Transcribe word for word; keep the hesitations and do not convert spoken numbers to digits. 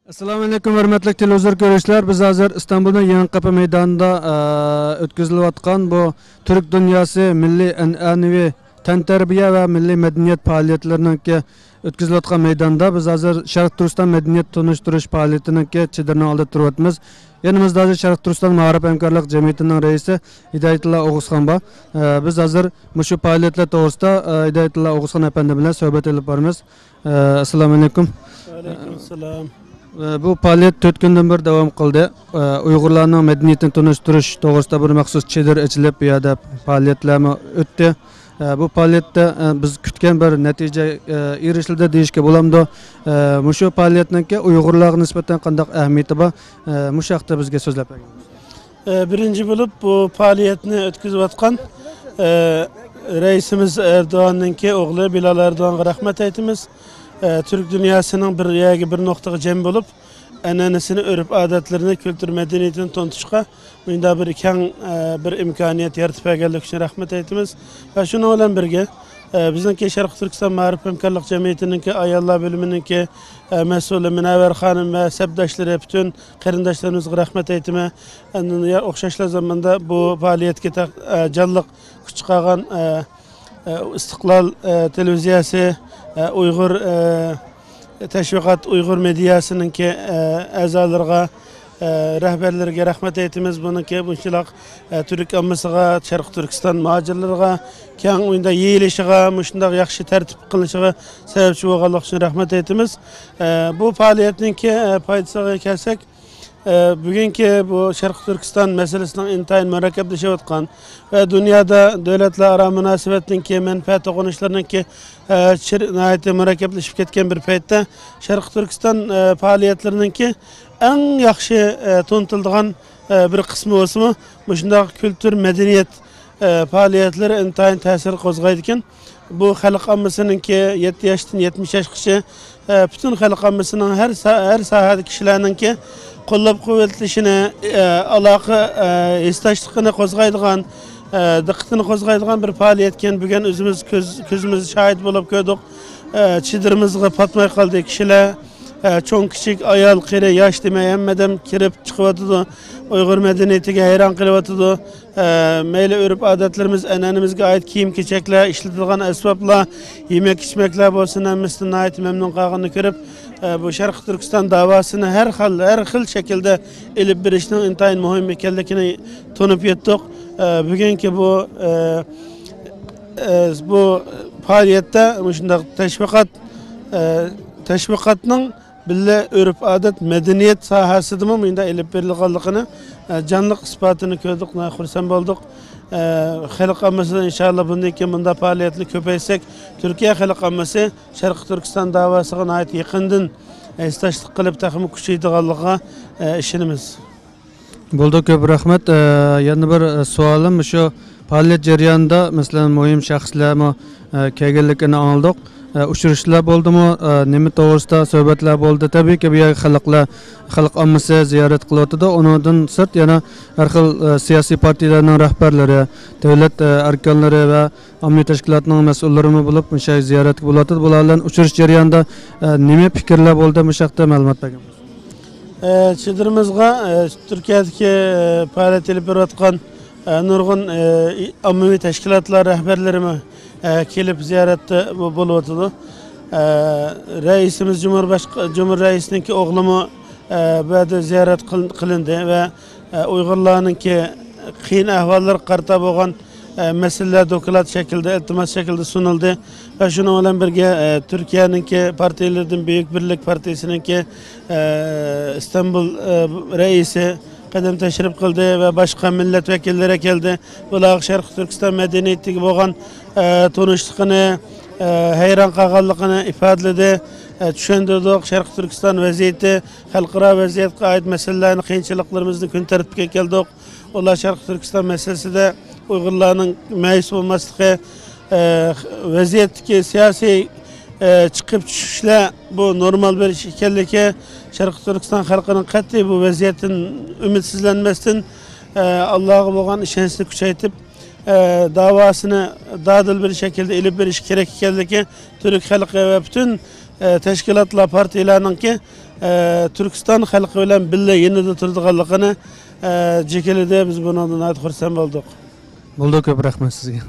ئەسسالامۇ ئەلەيكۇم، ھۆرمەتلىك تېلېۋىزور كۆرۈشلەر. بىز ھازىر ئىستانبۇلنىڭ يېڭى قەپە مەيدانىدا، ئە، ئۆتكۈزۈلۈۋاتقان بۇ تۈرك دۇنياسى مىللىي ئەنئەنىۋى تەنتەربىيە ۋە مىللىي مەدەنىيەت پائالىيەتلىرىنىڭكى ئۆتكۈزۈلۈۋاتقان مەيداندا بىز ھازىر شەرقىي تۈركىستان مەدەنىيەت تونۇشتۇرۇش پائالىيىتىنىڭكى چېدىرىنىڭ ئالدىدا تۇرۇۋاتىمىز. يېنىمىزدا ھازىر شەرقىي تۈركىستان مائارىپ ھەمكارلىق جەمئىيىتىنىڭ رەئىسى ھىدايەتۇللا ئوغۇزخان بار. ئە، بىز ھازىر مۇشۇ پائالىيەتلەر توغرىسىدا، ئە، ھىدايەتۇللا ئوغۇزخان ئەپەندى بىلەن سۆھبەت ئېلىپ بارىمىز. ئە، ئەسسالامۇ ئەلەيكۇم. ۋەئەلەيكۇم ئەسسالام. ئە، بۇ پائالىيەت تۆت كۈندىن بېرى داۋام قىلدى. ئە، ئۇيغۇرلارنىڭ مەدەنىيىتىنى تونۇشتۇرۇش توغرىسىدا بىر مەخسۇس چېدىر ئېچىلىپ، بۇ يەردە پائالىيەتلەرمۇ ئۆتتى. ئە، بۇ پائالىيەتتە، ئە، بىز كۈتكەن بىر نەتىجە، ئە، ئېرىشىلدى دېيىشكە بولامدۇ؟ ئە، مۇشۇ پائالىيەتنىڭكى ئۇيغۇرلارغا نىسبەتەن قانداق ئەھمىيىتى بار؟ ئە، مۇشۇ ھەقتە بىزگە سۆزلەپ بەرگىن. ئە، بىرىنچى بولۇپ، بۇ پائالىيەتنى ئۆتكۈزۈۋاتقان، ئە، رەئىسىمىز ئەردوغاننىڭكى ئوغلى بىلال ئەردوغانغا رەھمەت ئېيتىمىز. ئە، تۈرك دۇنياسىنىڭ بىر يەرگە، بىر نۇقتىغا جەم بولۇپ، ئەنئەنىسىنى، ئۆرپ-ئادەتلىرىنى، كۈلتۈر مەدەنىيىتىنى تونۇتۇشقا مۇنداق بىر كەڭ، ئە، بىر ئىمكانىيەت يارىتىپ بەرگەنلىكى ئۈچۈن رەھمەت ئېيتىمىز. ۋە شۇنىڭ بىلەن بىرگە، ئە، بىزنىڭكى شەرقىي تۈركىستان مائارىپ ھەمكارلىق جەمئىيىتىنىڭكى ئاياللار بۆلۈمىنىڭكى، ئە، مەسئۇلى مۇنەۋۋەر خانىم ۋە سەپداشلىرى، پۈتۈن قېرىنداشلىرىمىزغا رەھمەت ئېيتىمەن. ئەندىن يا-، ئوخشاشلا زاماندا بۇ پائالىيەتكە تەق-، ئە، جانلىق كۈچ چىقارغان، ئە، ئە، ئىستىقلال، ئە، تېلېۋىزىيەسى، ئە، ئۇيغۇر، ئە، تەشۋىقات، ئۇيغۇر مېدىياسىنىڭكى، ئە، ئەزالىرىغا، ئە، رەھبەرلىرىگە رەھمەت ئېيتىمىز. بۇنىڭكى مۇشۇنداق، ئە، تۈرك ئاممىسىغا، شەرقىي تۈركىستان مۇھاجىرلىرىغا كەڭ ئۇيدا يېيىلىشىغا، مۇشۇنداق ياخشى تەرتىپ قىلىنىشىغا سەۋەبچى بولغانلىقى ئۈچۈن رەھمەت ئېيتىمىز. ئە، بۇ پائالىيەتنىڭكى، ئە، پايدىسىغا كەلسەك، ئە، بۈگۈنكى بۇ شەرقىي تۈركىستان مەسىلىسىنىڭ ئىنتايىن مۇرەككەپلىشىۋاتقان ۋە دۇنيادا دۆلەتلەر ئارا مۇناسىۋەتنىڭكى، مەنپەئەت توقۇنۇشلىرىنىڭكى، ئە، چىر-، ناھايىتى مۇرەككەپلىشىپ كەتكەن بىر پەيتتە، شەرقىي تۈركىستان، ئە، پائالىيەتلىرىنىڭكى ئەڭ ياخشى، ئە، تونۇتۇلىدىغان، ئە، بىر قىسمى بولسىمۇ، مۇشۇنداق كۈلتۈر، مەدەنىيەت، ئە، پائالىيەتلىرى ئىنتايىن تەسىر قوزغايدىكەن. بۇ خەلق ئاممىسىنىڭكى يەتتە ياشتىن يەتمىش ياشقىچە، ئە، پۈتۈن خەلق ئاممىسىنىڭ ھەر سا-، ھەر ساھەدە كىشىلەرنىڭكى قوللاپ-قۇۋۋەتلىشىنى، ئە، ئالاقە، ئە، ھېسداشلىقىنى قوزغايدىغان، ئە، دىققىتىنى قوزغايدىغان بىر پائالىيەتكەن. بۈگۈن ئۆزىمىز كۆز، كۆزىمىز شاھىت بولۇپ كۆردۇق. ئە، چېدىرىمىزغا پاتماي قالدى كىشىلەر. ئە، چوڭ-كىچىك، ئايال-قېرى، ياش دېمەي ھەممە ئادەم كىرىپ چىقىۋاتىدۇ. ئۇيغۇر مەدەنىيىتىگە ھەيران قېلىۋاتىدۇ. ئە، مەيلى ئۆرپ-ئادەتلىرىمىز، ئەنئەنىمىزگە ئائىت كىيىم-كېچەكلەر، ئىشلىتىدىغان ئەسۋابلار، يېمەك-ئىچمەكلەر بولسۇن، ھەممىسىدىن ناھايىتى مەمنۇن قالغىنىنى كۆرۈپ، ئە، بۇ شەرقىي تۈركىستان داۋاسىنى ھەر خىل، ھەر خىل شەكىلدە ئېلىپ بېرىشنىڭ ئىنتايىن مۇھىم ئىكەنلىكىنى تونۇپ يەتتۇق. ئە، بۈگۈنكى بۇ، ئە، ئە، بۇ پائالىيەتتە مۇشۇنداق تەشۋىقات، ئە، تەشۋىقاتنىڭ بىللە ئۆرپ-ئادەت، مەدەنىيەت ساھەسىدىمۇ مۇنداق ئېلىپ بېرىلغانلىقىنى، ئە، جانلىق ئىسپاتىنى كۆردۇق، ناھايىتى خۇرسەن بولدۇق. ئە، خەلق ئاممىسىدا ئىنشاللا بۇندىن كېيىن مۇنداق پائالىيەتنى كۆپەيتسەك، تۈركىيە خەلق ئاممىسى شەرقىي تۈركىستان داۋاسىغا ناھايىتى يېقىندىن ھېسداشلىق قىلىپ، تېخىمۇ كۈچىيىدىغانلىقىغا، ئە، ئىشىنىمىز. بولدى، كۆپ رەھمەت. ئە، يەنە بىر، ئە، سوئالىم، شۇ پائالىيەت جەريانىدا، مەسىلەن، مۇھىم شەخسلەرمۇ، ئە، كەلگەنلىكىنى ئاڭلىدۇق. ئە، ئۇچرىشىشلار بولدىمۇ؟ ئە، نېمە توغرىسىدا سۆھبەتلەر بولدى؟ تەبىئىيكى، بۇ يەرگە خەلقلەر، خەلق ئاممىسى زىيارەت قىلىۋاتىدۇ. ئۇنىڭدىن سىرت يەنە ھەر خىل، ئە، سىياسىي پارتىيەلەرنىڭ رەھبەرلىرى، دۆلەت، ئە، ئەركانلىرى ۋە ئاممىۋى تەشكىلاتنىڭ مەسئۇللىرىمۇ بولۇپ، مۇشۇ زىيارەتكە بولۇۋاتىدۇ. بۇلار بىلەن ئۇچرىشىش جەريانىدا، ئە، نېمە پىكىرلەر بولدى؟ مۇشۇ ھەقتە مەلۇمات بەرگەن بولسىڭىز. ئە، چېدىرىمىزغا، ئە، تۈركىيەدىكى، ئە، پائالىيەت ئېلىپ بېرىۋاتقان، ئە، نۇرغۇن، ئە، ئاممىۋى تەشكىلاتلار رەھبەرلىرىمۇ، ئە، كېلىپ زىيارەتتە بو-، بولۇۋاتىدۇ. ئە، رەئىسىمىز جۇمھۇر باشق-، جۇمھۇر رەئىسىنىڭكى ئوغلىمۇ، ئە، بۇ يەردە زىيارەت قىل-، قىلىندى ۋە، ئە، ئۇيغۇرلارنىڭكى قىيىن ئەھۋاللىرىغا قارىتا بولغان، ئە، مەسىلىلەر دوكلات شەكلىدە، ئىلتىماس شەكلىدە سۇنۇلدى ۋە شۇنىڭ بىلەن بىرگە، ئە، تۈركىيەنىڭكى پارتىيەلىرىدىن بۈيۈك بىرلىك پارتىيىسىنىڭكى، ئە، ئىستانبۇل، ئە، رەئىسى قەدەم تەشرىپ قىلدى ۋە باشقا مىللەت ۋەكىللىرى كەلدى. بۇلارغا شەرقىي تۈركىستان مەدەنىيىتىگە بولغان، ئە، تونۇشلۇقىنى، ئە، ھەيران قالغانلىقىنى ئىپادىلىدى. ئە، چۈشەندۈردۇق، شەرقىي تۈركىستان ۋەزىيىتى، خەلقئارا ۋەزىيەتكە ئائىت مەسىلىلەرنى، قىيىنچىلىقلىرىمىزنى كۈن تەرتىپكە كەلدۇق. ئۇلار شەرقىي تۈركىستان مەسىلىسىدە ئۇيغۇرلارنىڭ مەيۈس بولماسلىقى، ئە، ۋەزىيەتتىكى سىياسىي، ئە، چىقىپ چۈشۈشلەر بۇ نورمال بىر ئىش ئىكەنلىكى، شەرقىي تۈركىستان خەلقىنىڭ قەتئىي بۇ ۋەزىيەتتىن ئۈمىدسىزلەنمەستىن، ئە، ئاللاغا بولغان ئىشەنچنى كۈچەيتىپ، ئە، داۋاسىنى دادىل بىر شەكىلدە ئېلىپ بېرىش كېرەك ئىكەنلىكى، تۈرك خەلقى ۋە پۈتۈن ئە، تەشكىلاتلار، پارتىيەلەرنىڭكى، ئە، تۈركىستان خەلقى بىلەن بىللە يېنىدا تۇرىدىغانلىقىنى، ئە، جېكىلىدى. بىز بۇنىڭدىن ناھايىتى خۇرسەن بولدۇق. بولدى، كۆپ رەھمەت سىزگە.